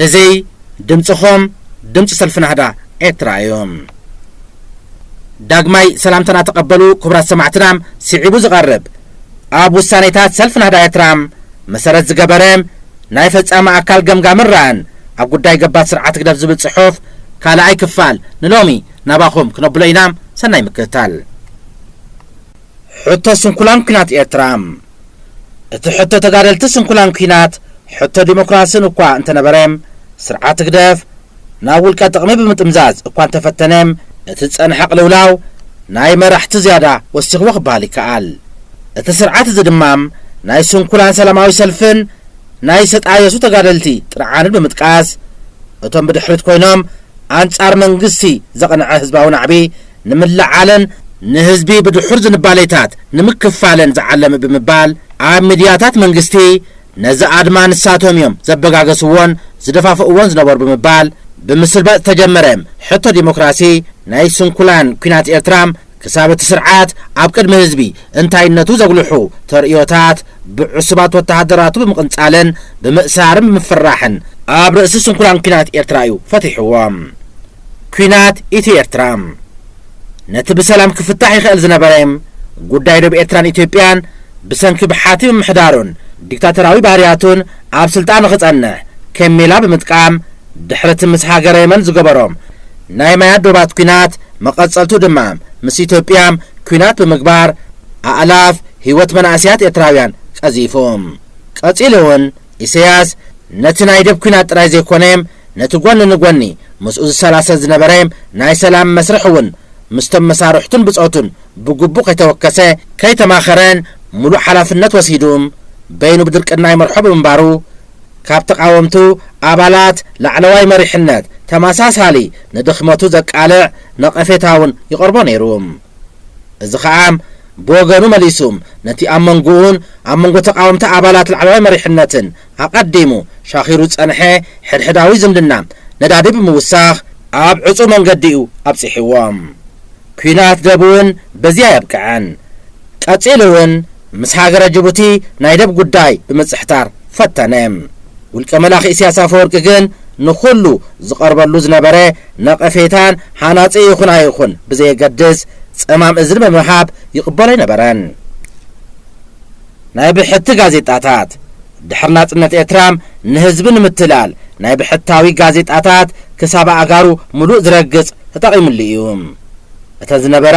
እዚ ድምፅኹም፣ ድምፂ ሰልፊ ናህዳ ኤርትራ እዩ። ዳግማይ ሰላምታና ተቐበሉ ክቡራት ሰማዕትና። ስዒቡ ዝቐርብ ኣብ ውሳኔታት ሰልፊ ናህዳ ኤርትራ መሰረት ዝገበረ ናይ ፈጻሚ ኣካል ገምጋምን ራእን ኣብ ጉዳይ ገባቲ ስርዓት ህግደፍ ዝብል ጽሑፍ ካልኣይ ክፋል ንሎሚ ናባኹም ክነብሎ ኢና። ሰናይ ምክትታል። ሕቶ ስንኩላን ኲናት ኤርትራ። እቲ ሕቶ ተጋደልቲ ስንኩላን ኲናት ሕቶ ዲሞክራስን እኳ እንተነበረ፣ ስርዓት ህግደፍ ናብ ውልቀ ጥቕሚ ብምጥምዛዝ እኳ እንተፈተነ፣ እቲ ዝጸንሐ ቅልውላው ናይ መራሕቲ ዝያዳ ወሲኽዎ ክበሃል ይከኣል። እቲ ስርዓት እዚ ድማ ናይ ስንኩላን ሰላማዊ ሰልፍን ናይ ዝተጣየሱ ተጋደልቲ ጥርዓንን ብምጥቃስ፣ እቶም ብድሕሪት ኮይኖም ኣንጻር መንግስቲ ዘቕንዐ ህዝባዊ ናዕቢ ንምልዓልን ንህዝቢ ብድሑር ዝንባሌታት ንምክፋልን ዝዓለመ ብምባል፣ ኣብ ሚድያታት መንግስቲ ነዚ ኣድማ ንሳቶም እዮም ዘበጋገስዎን ዝደፋፍእዎን ዝነበሩ ብምባል፣ ብምስልባጥ ዝተጀመረ ሕቶ ዲሞክራሲ ናይ ስንኩላን ኲናት ኤርትራ ክሳብ እቲ ስርዓት ኣብ ቅድሚ ህዝቢ እንታይነቱ ዘጉልሑ ተርእዮታት ብዕሱባት ወተሃደራቱ ብምቕንጻልን ብምእሳርን ብምፍርራሕን ኣብ ርእሲ ስንኩላን ኲናት ኤርትራ እዩ ፈቲሕዎም። ኲናት ኢትዮ ኤርትራ ነቲ ብሰላም ክፍታሕ ይኽእል ዝነበረ ጉዳይ ዶብ ኤርትራን ኢትዮጵያን ብሰንኪ ብሓቲ ምምሕዳሩን ዲክታተራዊ ባህርያቱን ኣብ ስልጣን ንኽጸንሕ ከም ሜላ ብምጥቃም፣ ድሕሪ እቲ ምስ ሃገረ የመን ዝገበሮ ናይ ማያት ዶባት ኲናት፣ መቐጸልቱ ድማ ምስ ኢትዮጵያ ኲናት ብምግባር ኣእላፍ ህይወት መናእሰያት ኤርትራውያን ቀዚፉ። ቀጺሉ እውን ኢሳያስ ነቲ ናይ ደብ ኲናት ጥራይ ዘይኮነ፣ ነቲ ጎኒ ንጎኒ ምስኡ ዝሰላሰል ዝነበረ ናይ ሰላም መስርሕ እውን ምስቶም መሳርሕቱን ብጾቱን ብግቡእ ከይተወከሰ፣ ከይተማኸረን ምሉእ ሓላፍነት ወሲዱ በይኑ ብድርቅና ይመርሖ ብምንባሩ፣ ካብ ተቓወምቱ ኣባላት ላዕለዋይ መሪሕነት ተመሳሳሊ ንድኽመቱ ዘቃልዕ ነቐፌታ እውን ይቐርቦ ነይሩ። እዚ ኸኣ ብወገኑ መሊሱ ነቲ ኣብ መንጎኡን ኣብ መንጎ ተቓወምቲ ኣባላት ላዕለዋይ መሪሕነትን ኣቐዲሙ ሻኺሩ ዝጸንሐ ሕድሕዳዊ ዝምድና ነዳዲ ብምውሳኽ ኣብ ዕጹው መንገዲ እዩ ኣብጺሕዎ። ኲናት ደብ እውን በዚ ኣየብቅዐን። ቀጺሉ እውን ምስ ሃገረ ጅቡቲ ናይ ደብ ጉዳይ ብምጽሕታር ፈተነ። ውልቀ መላኺ ኢሳያስ ኣፈወርቂ ግን ንኹሉ ዝቐርበሉ ዝነበረ ነቐፌታን ሃናጺ ይኹን ኣይኹን ብዘየገድስ ጸማም እዝኒ ብምሃብ ይቕበሎ ኣይነበረን። ናይ ብሕቲ ጋዜጣታት። ድሕሪ ናጽነት ኤርትራ ንህዝቢ ንምትላል ናይ ብሕታዊ ጋዜጣታት ክሳብ ኣእጋሩ ምሉእ ዝረግጽ ተጠቒሙሉ እዩ። እተን ዝነበራ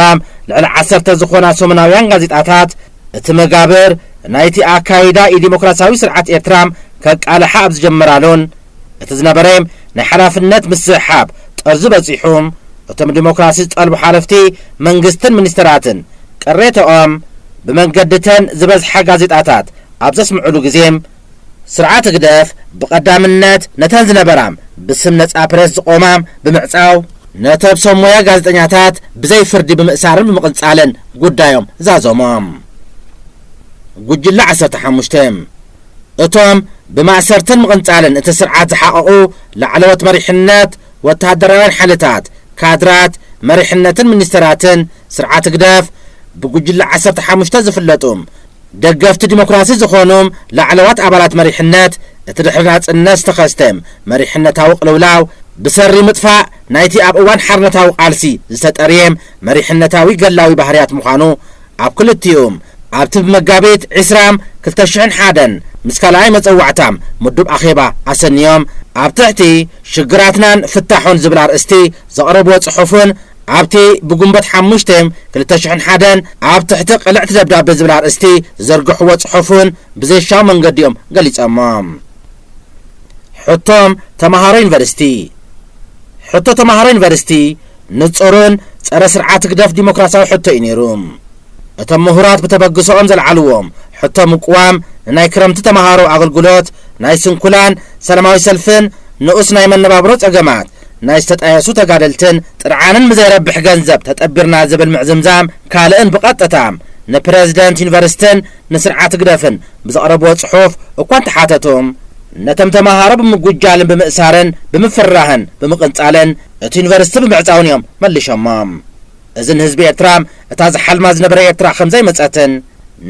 ልዕሊ ዓሰርተ ዝኾና ሰሙናውያን ጋዜጣታት፣ እቲ መጋብር ናይቲ ኣካይዳ ኢዲሞክራሲያዊ ስርዓት ኤርትራ ከቃልሓ ኣብ ዝጀመራሉን፣ እቲ ዝነበረ ናይ ሓላፍነት ምስሕሓብ ጠርዚ በጺሑ፣ እቶም ዲሞክራሲ ዝጠልቡ ሓለፍቲ መንግስትን ሚኒስተራትን ቅሬተኦም ብመንገድተን ዝበዝሓ ጋዜጣታት ኣብ ዘስምዑሉ ግዜ፣ ስርዓት ህግደፍ ብቐዳምነት ነተን ዝነበራ ብስም ነጻ ፕሬስ ዝቖማ ብምዕጻው፣ ነቶም ሰብ ሞያ ጋዜጠኛታት ብዘይ ፍርዲ ብምእሳርን ብምቕንጻልን ጉዳዮም ዛዘሞም። ጉጅለ ዓሰርተ ሓሙሽተ። እቶም ብማእሰርትን ምቕንጻልን እቲ ስርዓት ዝሓቐቑ ላዕለዎት መሪሕነት፣ ወተሃደራውያን ሓይልታት፣ ካድራት፣ መሪሕነትን ሚኒስተራትን ስርዓት ህግደፍ ብጉጅለ ዓሰርተ ሓሙሽተ ዝፍለጡ ደገፍቲ ዲሞክራሲ ዝኾኑ ላዕለዋት ኣባላት መሪሕነት፣ እቲ ድሕሪ ናጽነት ዝተኸስተ መሪሕነታዊ ቅልውላው ብሰሪ ምጥፋእ ናይቲ ኣብ እዋን ሓርነታዊ ቃልሲ ዝተጠርየ መሪሕነታዊ ገላዊ ባህርያት ምዃኑ ኣብ ክልቲኡ ኣብቲ ብመጋቢት ዕስራ ክልተ ሽሕን ሓደን ምስ ካልኣይ መጸዋዕታ ምዱብ ኣኼባ ኣሰንዮም፣ ኣብ ትሕቲ ሽግራትናን ፍታሑን ዝብል ኣርእስቲ ዘቕረብዎ ጽሑፍን ኣብቲ ብግንቦት ሓሙሽተ ክልተ ሽሕን ሓደን ኣብ ትሕቲ ቅልዕቲ ደብዳቤ ዝብል ኣርእስቲ ዝዘርግሕዎ ጽሑፍን ብዘሻው መንገዲ እዮም ገሊጸሞ። ሕቶም ተመሃሮ ዩኒቨርሲቲ። ሕቶ ተመሃሮ ዩኒቨርሲቲ ንጹርን ጸረ ስርዓት ህግደፍ ዲሞክራሲያዊ ሕቶ እዩ ነይሩ። እቶም ምሁራት ብተበግሶኦም ዘልዓልዎም ሕቶ ምቅዋም ንናይ ክረምቲ ተመሃሮ ኣገልግሎት፣ ናይ ስንኩላን ሰላማዊ ሰልፍን ንኡስ ናይ መነባብሮ ጸገማት ናይ ዝተጣየሱ ተጋደልትን ጥርዓንን ብዘይረብሕ ገንዘብ ተጠቢርና ዝብል ምዕዝምዛም ካልእን ብቐጥታ ንፕረዚደንት ዩኒቨርሲትን ንስርዓት ህግደፍን ብዘቕረብዎ ጽሑፍ እኳ እንተሓተቱ፣ ነቶም ተመሃሮ ብምጉጃልን ብምእሳርን ብምፍርራህን ብምቕንጻልን እቲ ዩኒቨርሲቲ ብምዕጻውን እዮም መሊሾሞም። እዚ ንህዝቢ ኤርትራ እታ ዝሓልማ ዝነበረ ኤርትራ ከም ዘይመጸትን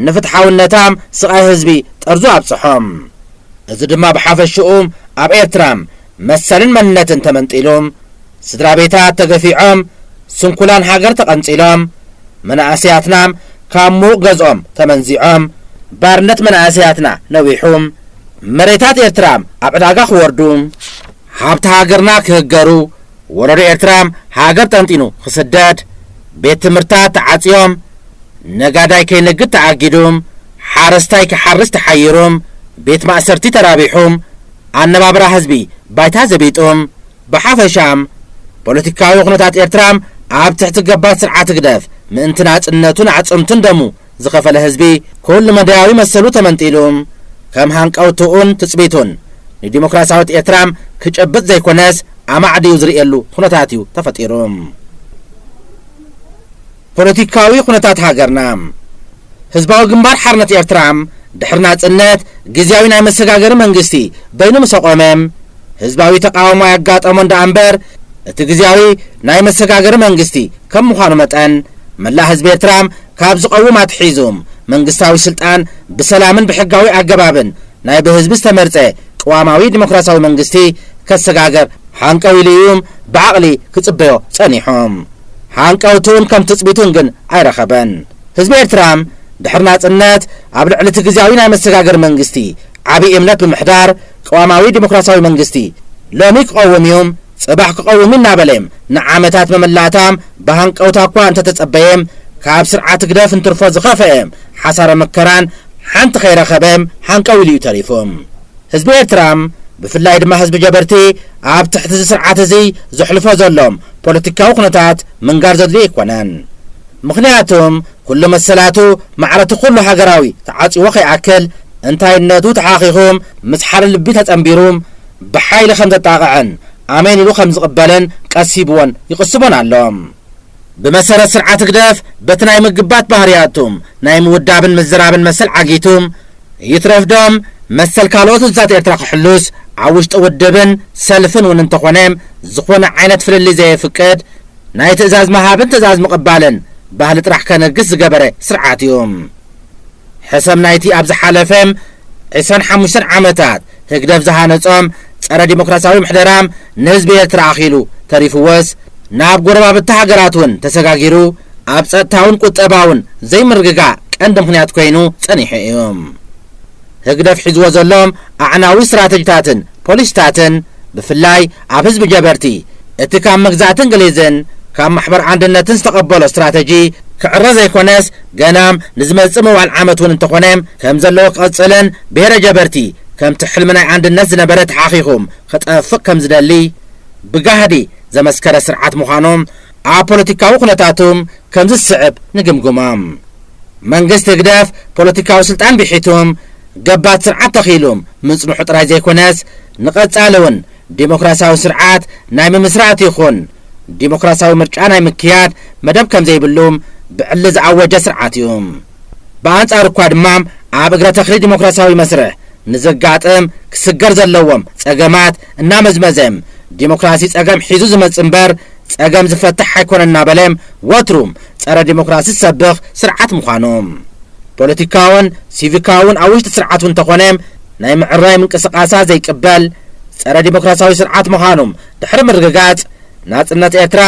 ንፍትሓውነታ ስቓይ ህዝቢ ጠርዙ ኣብጽሖም። እዚ ድማ ብሓፈሽኡ ኣብ ኤርትራ መሰልን መንነትን ተመንጢሉ፣ ስድራ ቤታት ተገፊዖም፣ ስንኩላን ሃገር ተቐንጺሎም፣ መናእሰያትና ካብ ሙቕ ገዝኦም ተመንዚዖም፣ ባርነት መናእሰያትና ነዊሑ፣ መሬታት ኤርትራ ኣብ ዕዳጋ ክወርዱ፣ ሃብቲ ሃገርና ክህገሩ፣ ወለዶ ኤርትራ ሃገር ጠንጢኑ ክስደድ፣ ቤት ትምህርታት ተዓጽዮም፣ ነጋዳይ ከይነግድ ተኣጊዱ፣ ሓረስታይ ክሓርስ ተሓይሩ፣ ቤት ማእሰርቲ ተራቢሑ፣ ኣነባብራ ህዝቢ ባይታ ዘቢጡ፣ ብሓፈሻ ፖለቲካዊ ኩነታት ኤርትራ ኣብ ትሕቲ ገባር ስርዓት ህግደፍ ምእንቲ ናጽነቱን ኣዕጽምቱን ደሙ ዝኸፈለ ህዝቢ ኩሉ መዳያዊ መሰሉ ተመንጢሉ፣ ከም ሃንቀውትኡን ትጽቢቱን ንዲሞክራሲያዊት ኤርትራ ክጨብጥ ዘይኮነስ ኣማዕድዩ ዝርእየሉ ኩነታት እዩ ተፈጢሩ። ፖለቲካዊ ኩነታት ሃገርና። ህዝባዊ ግንባር ሓርነት ኤርትራ ድሕሪ ናጽነት ግዝያዊ ናይ መሰጋገሪ መንግስቲ በይኑ ምስ ኣቖመ፣ ህዝባዊ ተቓውሞ ኣየጋጠሞን ደኣ እምበር፣ እቲ ግዝያዊ ናይ መሰጋገሪ መንግስቲ ከም ምዃኑ መጠን፣ መላእ ህዝቢ ኤርትራ ካብ ዝቐውም ኣትሒዙ፣ መንግስታዊ ስልጣን ብሰላምን ብሕጋዊ ኣገባብን ናይ ብህዝቢ ዝተመርጸ ቅዋማዊ ዲሞክራሲያዊ መንግስቲ ከሰጋገር ሃንቀው ኢሉ እዩ ብዓቕሊ ክጽበዮ ጸኒሑ። ሃንቀውቱን ከም ትጽቢቱን ግን ኣይረኸበን። ህዝቢ ኤርትራ ድሕሪ ናጽነት ኣብ ልዕሊ እቲ ግዝያዊ ናይ መሰጋገሪ መንግስቲ ዓቢ እምነት ብምሕዳር፣ ቅዋማዊ ዲሞክራሲያዊ መንግስቲ ሎሚ ክቐውም እዩ፣ ጽባሕ ክቐውም እዩ እናበለ ንዓመታት መመላእታ ብሃንቀውታ እኳ እንተተጸበየ፣ ካብ ስርዓት ህግደፍ እንትርፎ ዝኸፍአ ሓሳረ መከራን ሓንቲ ከይረኸበ ሃንቀው ኢሉ እዩ ተሪፉ። ህዝቢ ኤርትራ፣ ብፍላይ ድማ ህዝቢ ጀበርቲ፣ ኣብ ትሕቲ እዚ ስርዓት እዚ ዘሕልፎ ዘሎ ፖለቲካዊ ኩነታት ምንጋር ዘድልዮ ኣይኮነን። ምኽንያቱም ኩሉ መሰላቱ ማዕረቲ ኩሉ ሃገራዊ ተዓጽዎ ከይኣክል፣ እንታይነቱ ተሓኺኹ፣ ምስ ሓደ ልቢ ተጸንቢሩ፣ ብሓይሊ ከም ዘጣቕዐን ኣሜን ኢሉ ከም ዝቕበልን ቀሲብዎን ይቕስቦን ኣሎ። ብመሰረት ስርዓት ህግደፍ፣ በቲ ናይ ምግባት ባህርያቱ ናይ ምውዳብን ምዝራብን መሰል ዓጊቱ፣ ይትረፍዶም መሰል ካልኦት ህዝብታት ኤርትራ ክሕሉስ፣ ኣብ ውሽጢ ውድብን ሰልፍን እውን እንተኾነ፣ ዝኾነ ዓይነት ፍልልይ ዘየፍቅድ፣ ናይ ትእዛዝ ምሃብን ትእዛዝ ምቕባልን ባህሊ ጥራሕ ከነግስ ዝገበረ ስርዓት እዩ። ሕሰም ናይቲ ኣብ ዝሓለፈ ዕስራን ሓሙሽተን ዓመታት ህግደፍ ዝሃነጾም ጸረ ዲሞክራሲያዊ ምሕደራ ንህዝቢ ኤርትራ ኣኺሉ ተሪፍዎስ፣ ናብ ጎረባብቲ ሃገራት እውን ተሰጋጊሩ፣ ኣብ ጸጥታውን ቁጠባውን ዘይምርግጋእ ቀንዲ ምኽንያት ኮይኑ ጸኒሑ እዩ። ህግደፍ ሒዝዎ ዘሎ ኣዕናዊ ስትራተጂታትን ፖሊሲታትን፣ ብፍላይ ኣብ ህዝቢ ጀበርቲ፣ እቲ ካብ መግዛእቲ እንግሊዝን ካብ ማሕበር ኣንድነትን ዝተቐበሎ ስትራተጂ ክዕረ ዘይኮነስ፣ ገና ንዝመጽእ መዋል ዓመት እውን እንተኾነ ከም ዘለዎ ክቐጽልን፣ ብሄረ ጀበርቲ ከምቲ ሕልሚ ናይ ኣንድነት ዝነበረ ተሓኺኹም ክጠፍእ ከም ዝደሊ ብጋህዲ ዘመስከረ ስርዓት ምዃኑ ኣብ ፖለቲካዊ ኩነታቱ ከም ዝስዕብ ንግምግሞ። መንግስቲ ህግደፍ ፖለቲካዊ ስልጣን ብሒቱ ገባቲ ስርዓት ተኺሉ ምጽንሑ ጥራይ ዘይኮነስ፣ ንቐጻሊ እውን ዲሞክራሲያዊ ስርዓት ናይ ምምስራት ይኹን ዲሞክራሲያዊ ምርጫ ናይ ምክያድ መደብ ከም ዘይብሉ ብዕሊ ዝኣወጀ ስርዓት እዩ። ብኣንጻሩ እኳ ድማ ኣብ እግረ ተኽሊ ዲሞክራሲያዊ መስርሕ ንዘጋጥም ክስገር ዘለዎም ጸገማት እናመዝመዘ፣ ዲሞክራሲ ጸገም ሒዙ ዝመጽእ እምበር ጸገም ዝፈትሕ ኣይኮነን እናበለ ወትሩ ጸረ ዲሞክራሲ ዝሰብኽ ስርዓት ምዃኑ፣ ፖለቲካውን ሲቪካውን ኣብ ውሽጢ ስርዓቱ እንተኾነ ናይ ምዕራይ ምንቅስቓሳት ዘይቅበል ጸረ ዲሞክራሲያዊ ስርዓት ምዃኑ ድሕሪ ምርግጋጽ፣ ናጽነት ኤርትራ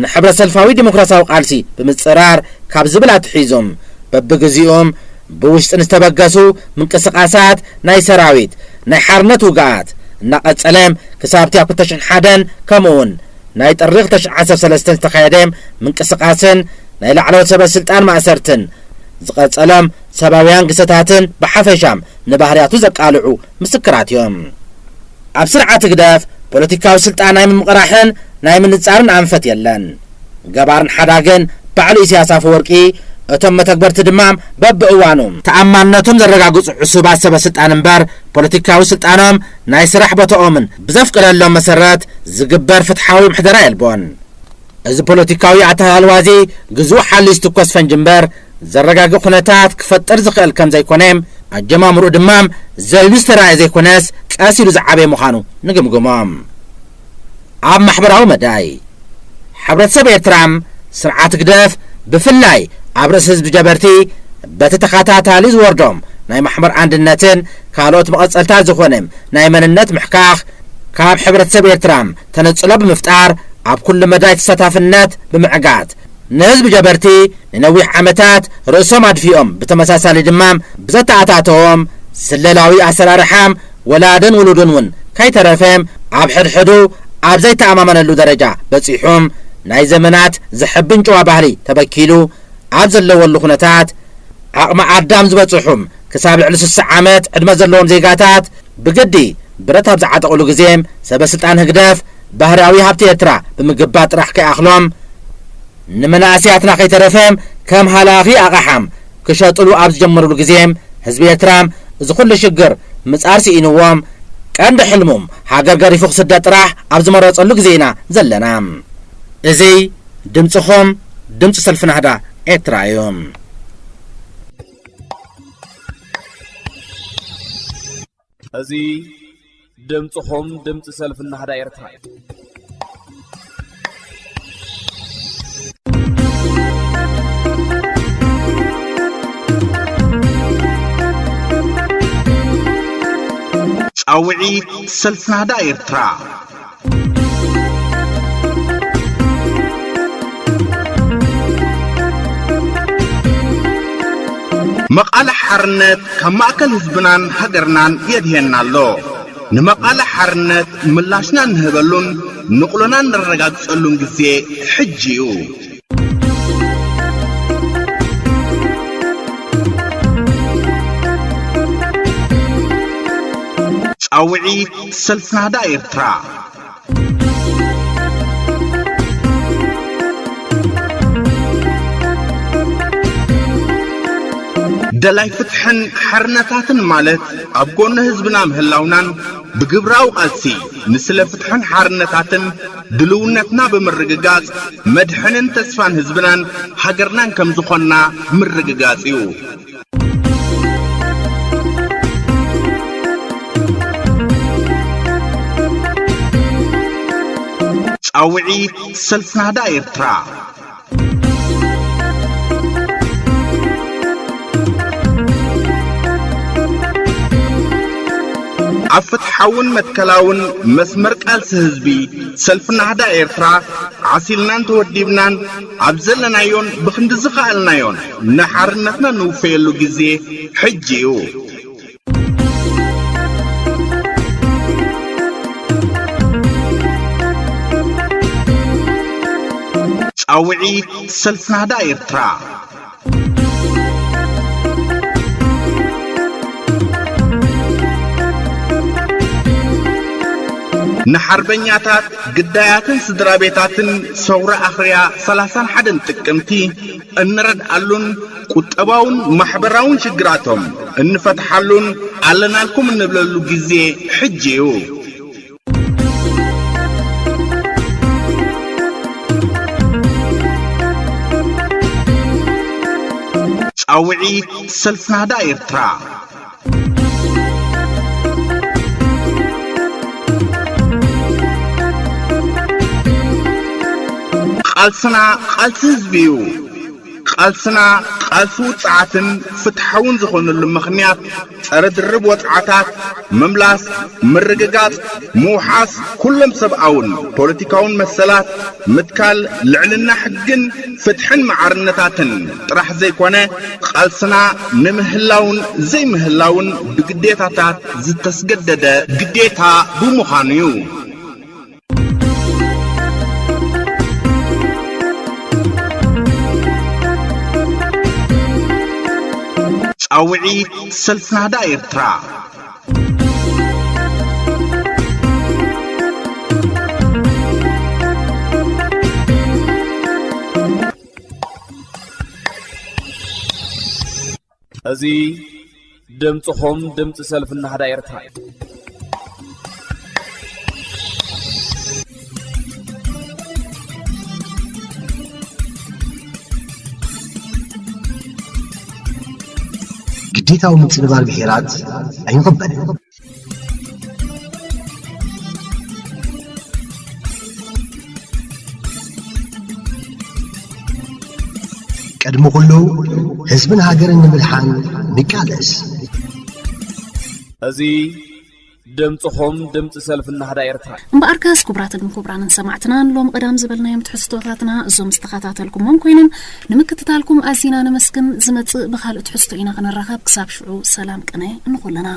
ንሕብረ ሰልፋዊ ዲሞክራሲያዊ ቃልሲ ብምጽራር ካብ ዝብል ኣትሒዞም፣ በብግዜኦም ብውሽጢ ንዝተበገሱ ምንቅስቓሳት ናይ ሰራዊት ናይ ሓርነት ውግኣት እናቐጸለ ክሳብቲ ኣብ ክልተ ሽሕን ሓደን ከምኡውን ናይ ጥሪ ክልተ ሽሕን ዓሰርተ ሰለስተን ዝተኻየደ ምንቅስቓስን ናይ ላዕለዎት ሰበ ስልጣን ማእሰርትን ዝቐጸሎም ሰብኣውያን ግሰታትን ብሓፈሻ ንባህርያቱ ዘቃልዑ ምስክራት እዮም። ኣብ ስርዓት ህግደፍ ፖለቲካዊ ስልጣን ናይ ምምቕራሕን ናይ ምንጻርን ኣንፈት የለን። ገባርን ሓዳግን ባዕሉ ኢሳያስ ኣፈወርቂ፣ እቶም መተግበርቲ ድማ በብእዋኑ ተኣማንነቶም ዘረጋግጹ ዕሱባት ሰበ ስልጣን እምበር፣ ፖለቲካዊ ስልጣኖም ናይ ስራሕ ቦታኦምን ብዘፍቅደሎም መሰረት ዝግበር ፍትሓዊ ምሕደራ የልቦን። እዚ ፖለቲካዊ ኣተሃላልዋ እዚ ግዝኡ ሓልዩ ዝትኮስ ፈንጂ እምበር፣ ዘረጋግእ ኩነታት ክፈጥር ዝኽእል ከም ዘይኮነ፣ ኣጀማምርኡ ድማ ዘልዩ ዝተራእየ ዘይኮነስ፣ ቀስ ኢሉ ዝዓበየ ምዃኑ ንግምግሞ። ኣብ ማሕበራዊ መዳይ፣ ሕብረተሰብ ኤርትራ፣ ስርዓት ህግደፍ፣ ብፍላይ ኣብ ርእሲ ህዝቢ ጀበርቲ፣ በቲ ተኸታታሊ ዝወርዶም ናይ ማሕበር ኣንድነትን ካልኦት መቐጸልታት ዝኾነ ናይ መንነት ምሕካኽ፣ ካብ ሕብረተሰብ ኤርትራ ተነጽሎ ብምፍጣር፣ ኣብ ኩሉ መዳይ ተሳታፍነት ብምዕጋት፣ ንህዝቢ ጀበርቲ ንነዊሕ ዓመታት ርእሶም ኣድፊኦም፣ ብተመሳሳሊ ድማ ብዘተኣታተዎም ስለላዊ ኣሰራርሓ፣ ወላድን ውሉድን እውን ከይተረፈ ኣብ ሕድሕዱ ኣብ ዘይተኣማመነሉ ደረጃ በጺሑ፣ ናይ ዘመናት ዘሕብን ጭዋ ባህሊ ተበኪሉ ኣብ ዘለወሉ ኩነታት፣ ዓቕሚ ኣዳም ዝበጽሑ ክሳብ ልዕሊ ስሳ ዓመት ዕድመ ዘለዎም ዜጋታት ብግዲ ብረት ኣብ ዝዓጠቕሉ ግዜ፣ ሰበ ስልጣን ህግደፍ ባህርያዊ ሃብቲ ኤርትራ ብምግባእ ጥራሕ ከይኣኽሎም፣ ንመናእሰያትና ከይተረፈ ከም ሃላኺ ኣቕሓ ክሸጥሉ ኣብ ዝጀመሩሉ ግዜ፣ ህዝቢ ኤርትራ እዚ ኩሉ ሽግር ምጻር ስኢንዎም፣ ቀንዲ ሕልሞም ሃገር ገዲፉ ክስደድ ጥራሕ ኣብ ዝመረጸሉ ግዜ ኢና ዘለና። እዚ ድምጽኹም፣ ድምጺ ሰልፊ ናህዳ ኤርትራ እዩ። እዚ ድምጽኹም፣ ድምጺ ሰልፊ ናህዳ ኤርትራ እዩ። ጻውዒት ሰልፊ ናህዳ ኤርትራ። መቓልሕ ሓርነት ካብ ማእከል ህዝብናን ሃገርናን የድህየና ኣሎ። ንመቓልሕ ሓርነት ምላሽና እንህበሉን ንቕሎና እነረጋግጸሉን ግዜ ሕጂ እዩ። ጻውዒት ሰልፊ ናህዳ ኤርትራ። ደላይ ፍትሕን ሓርነታትን ማለት ኣብ ጎኒ ህዝብና ምህላውናን ብግብራዊ ቃልሲ ንስለ ፍትሕን ሓርነታትን ድልውነትና ብምርግጋጽ መድሕንን ተስፋን ህዝብናን ሃገርናን ከም ዝኾንና ምርግጋጽ እዩ። ጻውዒት ሰልፊ ናህዳ ኤርትራ። ኣብ ፍትሓውን መትከላውን መስመር ቃልሲ ህዝቢ፣ ሰልፊ ናህዳ ኤርትራ ዓሲልናን ተወዲብናን ኣብ ዘለናዮን ብኽንዲ ዝኸኣልናዮን ንሓርነትና ንውፈየሉ ግዜ ሕጂ እዩ። ጻውዒት ሰልፊ ናህዳ ኤርትራ። ንሓርበኛታት፣ ግዳያትን ስድራ ቤታትን ሰውራ ኣኽርያ ሰላሳን ሓደን ጥቅምቲ እንረድኣሉን ቁጠባውን ማሕበራውን ሽግራቶም እንፈትሓሉን ኣለናልኩም እንብለሉ ግዜ ሕጂ እዩ። ጻውዒት ሰልፊ ናህዳ ኤርትራ። ቃልስና ቃልሲ ህዝቢ እዩ። ቃልስና ቃልሲ ውጽዓትን ፍትሓውን ዝኾነሉ ምኽንያት፣ ጸረ ድርብ ወጽዓታት ምምላስ፣ ምርግጋጽ፣ ምውሓስ ኩሎም ሰብኣውን ፖለቲካውን መሰላት፣ ምትካል ልዕልና ሕግን ፍትሕን መዓርነታትን ጥራሕ ዘይኮነ፣ ቃልስና ንምህላውን ዘይምህላውን ብግዴታታት ዝተስገደደ ግዴታ ብምዃኑ እዩ። ጻውዒት ሰልፊ ናህዳ ኤርትራ። እዚ ድምጽኹም፣ ድምጺ ሰልፊ ናህዳ ኤርትራ እዩ። ግዴታዊ ምጽንባር ብሄራት ኣይንቕበልን። ቅድሚ ኩሉ ህዝብን ሃገርን ንምድሓን ንቃለስ። እዚ ድምፅኹም ድምፂ ሰልፊ ናህዳ ኤርትራ። እምበኣርከስ ክቡራትን ክቡራንን ሰማዕትና፣ ሎም ቀዳም ዝበልናዮም ትሕዝቶታትና እዞም ዝተኸታተልኩሞም ኮይኖም፣ ንምክትታልኩም ኣዚና ነመስግን። ዝመጽእ ብኻልእ ትሕዝቶ ኢና ክንራኸብ። ክሳብ ሽዑ ሰላም ቅነ ንኹልና።